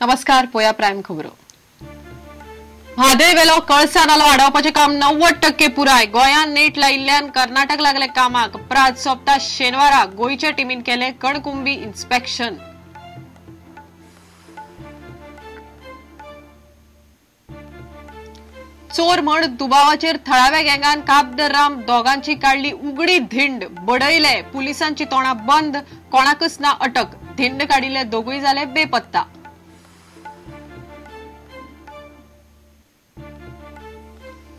नमस्कार, पोया प्राइम खबरो। म्हादय वेलो कळसा नालो आडावपाचें काम 90% पुराय। गोंयांत नेट लायिल्ल्यान कर्नाटक लागले कामाक। प्राज सोंपता शेनवारा गोंयच्या टिमीन केलें कणकुंबी इन्स्पेक्शन। चोर म्हण दुबावाचेर थळाव्या गँगान काबदराम दोगांची काडली उगडी धिंड, बडयले पुलिसांची तोंडां बंद, कोणाकच ना अटक। धिंड काडिल्ले दोगूय जाले बेपत्ता।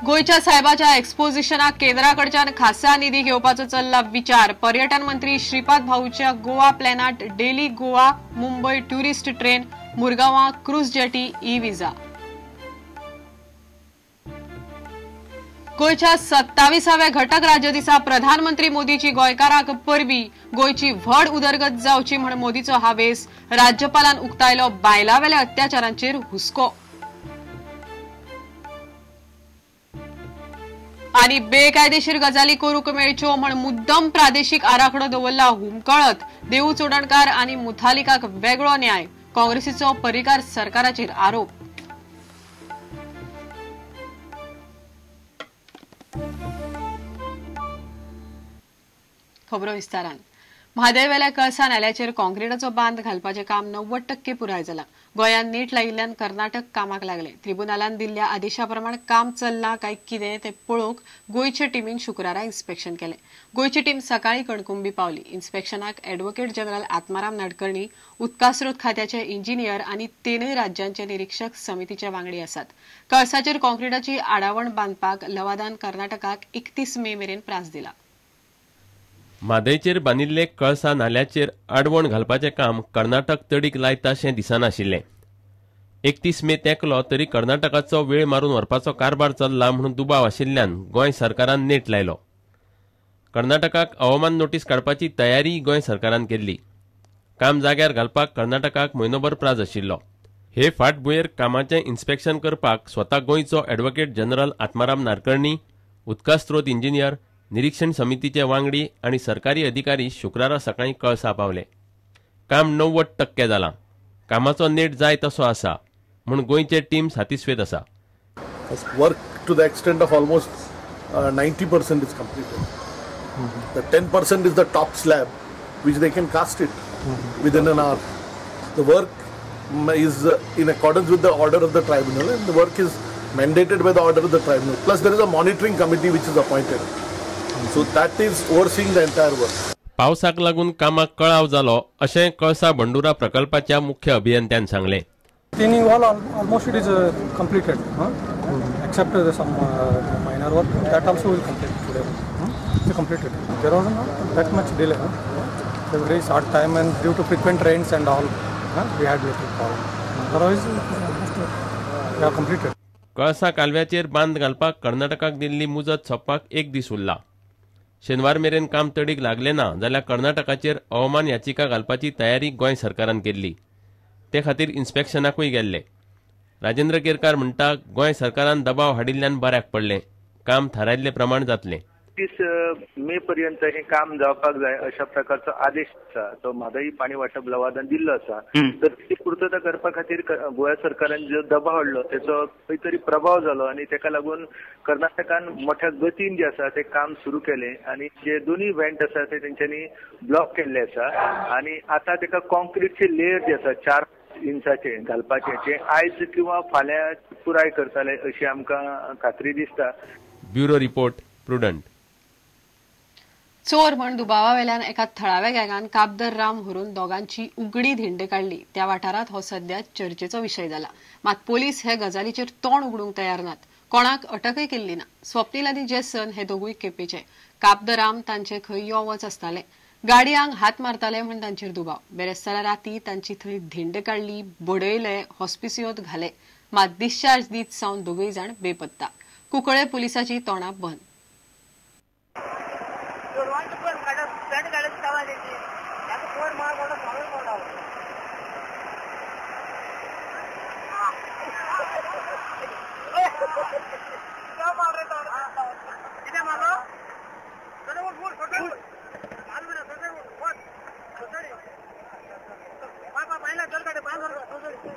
गोंयच्या साहेबाच्या एक्सपोजिशनाक केंद्राकडच्यान खासा निधी घेवपाचो चल्ला विचार। पर्यटन मंत्री श्रीपाद भाऊच्या Goa प्लॅनात daily Goa Mumbai tourist train, मुरगांवां cruise jetty, e visa. गोंयच्या 27व्या घटक राज्य दिसा प्रधानमंत्री मोदीची गोंयकारांक परबी। गोंयची व्हड उदरगत जावची म्हण मोदीचो हावेस। राज्यपालान उक्तायलो बायलांवेल्या अत्याचारांचेर हुस्को। आनी बेकायदेशीर गजाली करूंक मेळच्यो म्हण मुद्दम प्रादेशीक आराखडो दवरला हुमकळत। देऊ चोडणकार आनी मुथालिकाक वेगळो न्याय, काँग्रेसीचो परिकार सरकाराचेर आरोप। खबरो विस्तारान। म्हादयवेल्या कळसा नाल्याचेर काँक्रिटाचो बांद घालपाचें काम 90% पुराय जालां। गोंयांत नेट लायिल्ल्यान कर्नाटक कामाक लागले। ट्रिब्युनलान दिल्ल्या आदेशा प्रमाण काम चल्लां काय कितें तें पळोवंक गोंयचे टिमीन शुक्रारा इन्स्पेक्शन केलें। गोंयची टीम सकाळीं कणकुंबी पावली। इन्स्पेक्शनाक ॲडव्होकेट जनरल आत्माराम नाडकर्णी, उदकास्रोत खात्याचे इंजिनियर आनी तीनय राज्यांचे निरीक्षक समितीचे वांगडी आसात। कळसाचेर काँक्रिटाची आडावण बांदपाक लवादान कर्नाटकाक 31 मे मेरेन प्रास दिला। म्हादयचेर बांदिल्ले कळसा नाल्याचेर आडवण घालपाचें काम कर्नाटक तडीक लायता शें दिसनाशिल्लें। 31 मे तेंकलो तरी कर्नाटकाचो वेळ मारून व्हरपाचो कारभार चल्ला म्हणून दुबाव आशिल्ल्यान गोंय सरकारान नेट लायलो। कर्नाटकाक हवामान नोटीस काडपाची तयारी गोंय सरकारान केल्ली। काम जाग्यार घालपाक कर्नाटकाक म्हयनोभर प्राज आशिल्लो। हे फाटभुंयेर कामाचें इन्स्पेक्शन करपाक स्वता गोंयचो ॲडव्होकेट जनरल आत्माराम नाडकर्णी, उदकास्रोत इंजिनियर, निरीक्षण समितीचे वांगडी आनी सरकारी अधिकारी शुक्रारा सकाळीं कळसा पावले। काम 90% जालां। कामाचो नेट जाय तसो आसा म्हूण गोंयचे टीम सातिस्फेद आसा। Work to the extent of almost 90% is completed. The 10% is the top slab which they can cast it within an hour. The work is in accordance with the order of the tribunal and the work is mandated by the order of the tribunal. Plus there is a monitoring committee which is appointed. So that is overseeing the entire work. पावसाक लागून कामाक कळाव जालो अशें कळसा भंडुरा प्रकल्पाच्या मुख्य अभियंत्यान सांगलें। Retaining wall almost it is completed, except some minor work that also will complete today. It's completed. There was not that much delay. A very short time and due to frequent rains and all, we had little problem. Otherwise, we have completed. Kalasa कालव्याचेर बांद घालपाक कर्नाटकाक दिल्ली मुजत सोंपपाक एक दीस उरला। शेनवार मेरेन काम तडीक लागलें ना जाल्यार कर्नाटकाचेर अवमान याचिका घालपाची तयारी गोंय सरकारान केल्ली। ते खातीर इन्स्पेक्शनाकूय गेल्ले। राजेंद्र केरकार म्हणटा गोंय सरकारान दबाव हाडिल्ल्यान बऱ्याक पडलें। काम थारायल्ले प्रमाण जातलें। 30 मे पर्यंत हे काम जावपाक जाय अशा प्रकारचो आदेश आसा तो म्हादय पाणी वाटप लवादान दिल्लो आसा। तर ती पूर्तता करपा खातीर गोंय सरकारान जो दबाव हाडलो तेचो खंय तरी प्रभाव जालो आनी तेका लागून कर्नाटकान मोठ्या गतीन जे आसा ते काम सुरू केलें आनी जे दोनूय व्हेंट आसा ते तेंच्यांनी ब्लॉक केल्ले आसा आनी आतां तेका कॉन्क्रीटचे लेयर जे आसा 4 इंचाचे घालपाचे जे आयज किंवा फाल्यां पुराय करतले अशी आमकां खात्री दिसता। Bureau report, Prudent. चोर म्हण दुबावावेल्यान एका थळाव्या गँगान काबदर राम व्हरून दोगांची उगडी धिंड काडली। त्या वाठारांत हो सध्या चर्चेचो विशय जाला। मात पोलीस हे गजालीचेर तोंड उगडूंक तयार नात। कोणाक अटकय केल्ली ना। स्वप्नील आनी जेसन हे दोगूय केपेचे। काबदराम तांचे खंय यो वच आसताले। गाडयांक हात मारताले म्हण तांचेर दुबाव। बेरेस्तारा राती तांची थंय धिंड काडली, बडयले, हॉस्पिसियोत घाले। मात डिस्चार्ज दीत सावन दोगूय जाण बेपत्ता। कुंकळे पुलिसाची तोंडां बंद।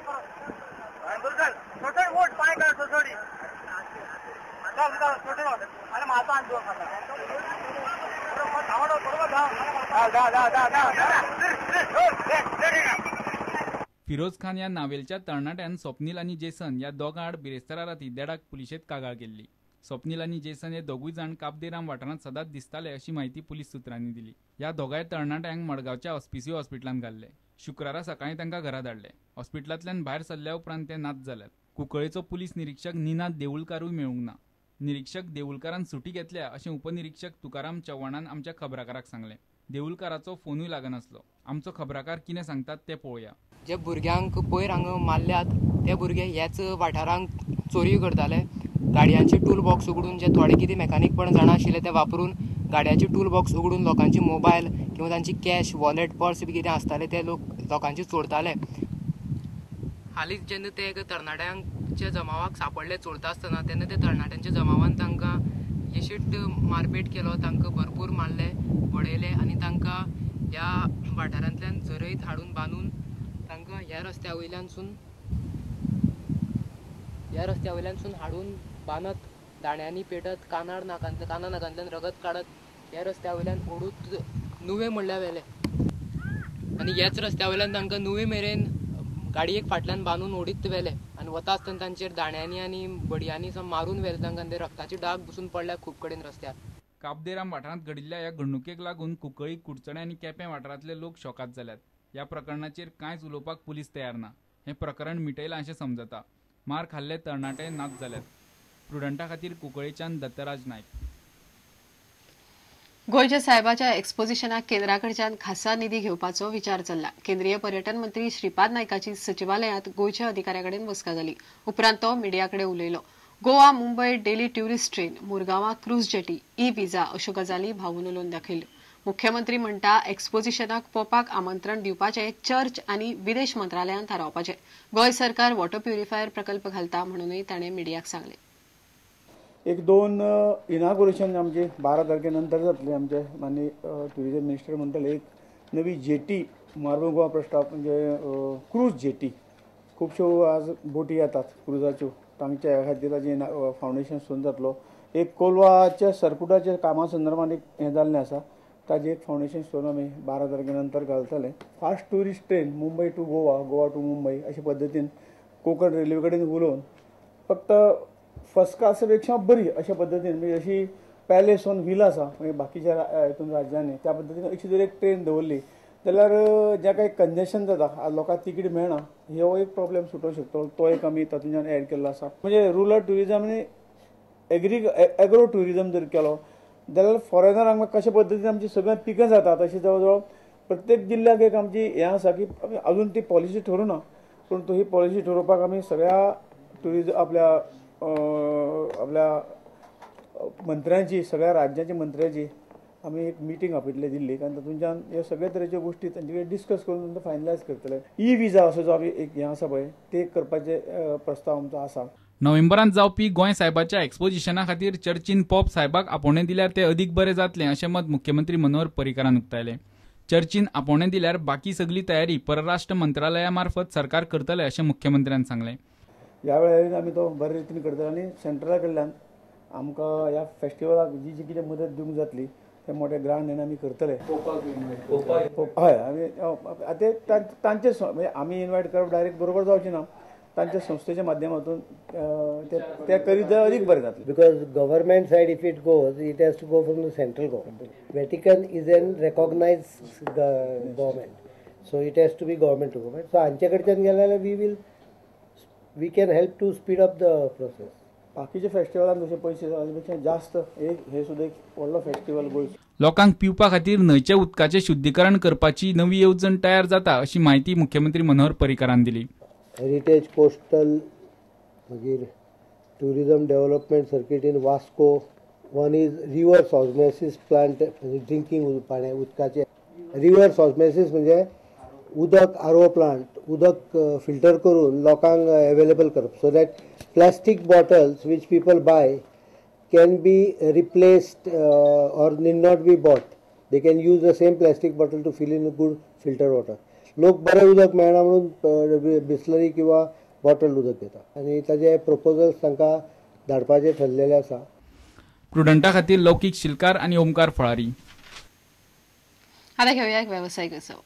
Bye. फिरोज खान ह्या नावेलच्या तरणाट्यान स्वप्नील आनी जेसन ह्या दोगां आड बिरेस्तारा राती देडाक पुलिशेंत कागाळ केल्ली. स्वप्नील आनी जेसन हे दोगूय जाण काब दे राम वाठारांत सदांच दिसताले अशी म्हायती पुलीस सुत्रांनी दिली. ह्या दोगांय तरणाट्यांक मडगांवच्या ऑस्पिसियो हॉस्पिटलांत घाल्ले. शुक्रारा सकाळीं तांकां घरा धाडले. हॉस्पिटलांतल्यान भायर सरल्या उपरांत ते नाच जाल्यात. कुंकळेचो पुलीस निरीक्षक निनाद देऊळकारूय मेळूंक ना. निरीक्षक देऊळकारान सुटी घेतल्या अशें उपनिरीक्षक तुकाराम चव्हाणान आमच्या खबराकाराक सांगलें. देऊळकाराचो फोनूय लागनासलो. आमचो खबराकार कितें सांगतात तें पळोवया. जे भुरग्यांक पयर हांगा मारल्यात ते भुरगे ह्याच वाठारांक चोरी करताले. गाडयांचे टूल बॉक्स उगडून जे थोडे कितें मेकानिकपण जाणा आशिल्ले ते वापरून गाडयांचे टूल बॉक्स उगडून लोकांचे मोबायल किंवा तांची कॅश, वॉलेट, पर्स बी कितें आसताले ते लोक लोकांचे चोरताले. हालींच जेन्ना ते एका तरणाट्यांच्या जमावाक सांपडले चोरता आसतना तेन्ना ते तरणाट्यांच्या जमावान तांकां येशीट मारपेट केलो, तांकां भरपूर मारले, बडयले आनी तांकां ह्या वाठारांतल्यान झरयत हाडून बांदून तांकां ह्या रस्त्या वयल्यानसून हाडून बांदत, दांड्यांनी पेटत, काना नाकांतल्यान रगत काडत ह्या रस्त्या वयल्यान ओडूत नुवें म्हणल्यार व्हेले आनी ह्याच रस्त्या वयल्यान तांकां नुवें मेरेन गाडयेक फाटल्यान बांदून ओडीत व्हेले आनी वता आसतना तांचेर दांड्यांनी आनी बडयांनी मारून व्हेले तांकां. ते रक्ताचे डाग बसून पडल्या खूब कडेन रस्त्यार. काब दे राम वाठारांत घडिल्ल्या ह्या घडणुकेक लागून कुंकळी, कुडचडें आनी केपें वाठारांतले लोक शॉकात जाल्यात. ह्या प्रकरणाचेर कांयच उलोवपाक पुलीस तयार ना. हें प्रकरण मिटयलां अशें समजता. मार खाल्ले तरणाटे नाच जाल्यात. प्रुडंटा खातीर कुंकळेच्यान दत्तराज नायक. गोंयच्या साहेबाच्या एक्सपोजिशनाक केंद्राकडच्यान खासा निधी घेवपाचो विचार चल्ला. केंद्रीय पर्यटन मंत्री श्रीपाद नायकाची सचिवालयांत गोंयच्या अधिकाऱ्यांकडेन बसका जाली. उपरांत तो मिडियाकडे उलयलो. Goa Mumbai daily tourist train, मुरगांवां cruise jetty, e visa अश्यो गजाली भाऊन उलोवन दाखयल्यो. मुख्यमंत्री म्हणटा एक्सपोजिशनाक पोपाक आमंत्रण दिवपाचें चर्च आनी विदेश मंत्रालयान थारावपाचें. गोंय सरकार वॉटर प्युरिफायर प्रकल्प घालता म्हणूनय ताणें मिडियाक सांगलें. एक दोन इनाग्रेशन आमचे 12 तारखे नंतर जातले. आमचे माननीय ट्युरिझम मिनिस्टर म्हणटले एक नवी जेटी मार्बल गोवा प्रस्ताव म्हणजे क्रूज जेटी. खुबश्यो आज बोटी येतात क्रुजाच्यो, तांच्या खातीर ताजें फावंडेशन स्टोन जातलो. एक कोलवाच्या सरकुटाच्या कामा संदर्भात एक हें जाल्लें आसा, ताजें एक फावंडेशन स्टोन आमी 12 तारखे नंतर घालतले. Fast tourist train Mumbai to Goa, Goa to Mumbai अशे पद्दतीन कोंकण रेल्वे कडेन उलोवन फक्त फर्स्ट क्लासा पेक्षा बरी अशा पद्दतीन म्हणजे अशी पॅलेस ऑन व्हील आसा म्हणजे बाकीच्या हितून राज्यांनी त्या पद्दतीन अशी जर एक ट्रेन दवरली जाल्यार जें कांय कंजेशन जाता, लोकांक तिकीट मेळना, हो एक प्रॉब्लेम सुटोवंक शकता. तो एक आमी तातूंतल्यान एड केल्लो आसा. म्हणजे रुरल ट्युरिजम आनी एग्रो ट्युरिजम जर केलो जाल्यार फॉरेनरांक कशा पद्दतीन आमची सगळ्यां पिकां जाता तशी जवळ जवळ प्रत्येक जिल्ल्याक एक आमची हें आसा की अजून ती पॉलिसी ठरूना, पूण ही पॉलिसी ठरोवपाक आमी सगळ्या ट्युरिजम आपल्या आपल्या मंत्र्यांची, सगळ्या राज्याच्या मंत्र्यांची आमी एक मिटींग आपयतले दिल्लीक आनी तातूंतल्यान ह्यो सगळे तरेच्यो गोश्टी तांचे कडेन डिस्कस करून तांकां फायनलायज करतले. ई विजा असो जो आमी एक हें आसा पळय ते करपाचे प्रस्ताव आमचो आसा. नोव्हेंबरांत जावपी गोंय साहेबाच्या एक्सपोजिशना खातीर चर्चीन पोप साहेबाक आपोवणें दिल्यार ते अदीक बरें जातलें अशें मत मुख्यमंत्री मनोहर पर्रीकारान उक्तायलें. चर्चीन आपोवणें दिल्यार बाकी सगली तयारी परराष्ट्र मंत्रालया मार्फत सरकार करतले अशें मुख्यमंत्र्यान सांगलें. ह्या वेळार आमी तो बरे रितीन करतले आनी सेंट्रला कडल्यान आमकां ह्या फेस्टिवलाक जी जी कितें मदत दिवंक जातली ते मोठे ग्रांट आमी करतले. हय, आमी ते तांचे म्हणजे आमी इनवायट करप डायरेक्ट बरोबर जावचें ना, तांच्या संस्थेच्या माध्यमातून ते करीत जाल्यार अदीक बरें जातलें. Because government side if it goes it has to go from the central government. Vatican is an recognised government, so it has to be government to government. So हांचे कडच्यान गेले जाल्यार we can help to speed up the process. बाकीच्या फेस्टिवलान जशे पयशे पेक्षा जास्त एक हे सुद्दां एक व्हडलो फेस्टिवल गोंयचो. लोकांक पिवपा खातीर न्हंयच्या उदकाचें शुद्धीकरण करपाची नवी येवजण तयार जाता अशी म्हायती मुख्यमंत्री मनोहर पर्रीकारान दिली. हेरिटेज कोस्टल, मागीर tourism development circuit in Vasco, one is reverse osmosis plant drinking पाणी उदकाचें. रिवर्स ऑस्मोसिस म्हणजे उदक आर ओ प्लांट उदक फिल्टर करून लोकांक अवेलेबल करप, so that plastic bottles which people buy can be replaced or need not be bought. They can use the same plastic bottle to fill in good filter water. लोक बरें उदक मेळना म्हणून बिस्लरी किंवा बॉटल उदक घेता आनी ताजे प्रपोजल्स तांकां धाडपाचें ठरलेलें आसा. प्रुडंटा खातीर लौकीक शिलकार आनी ओमकार फळारी. आता घेऊया एक व्यावसायिक उत्सव.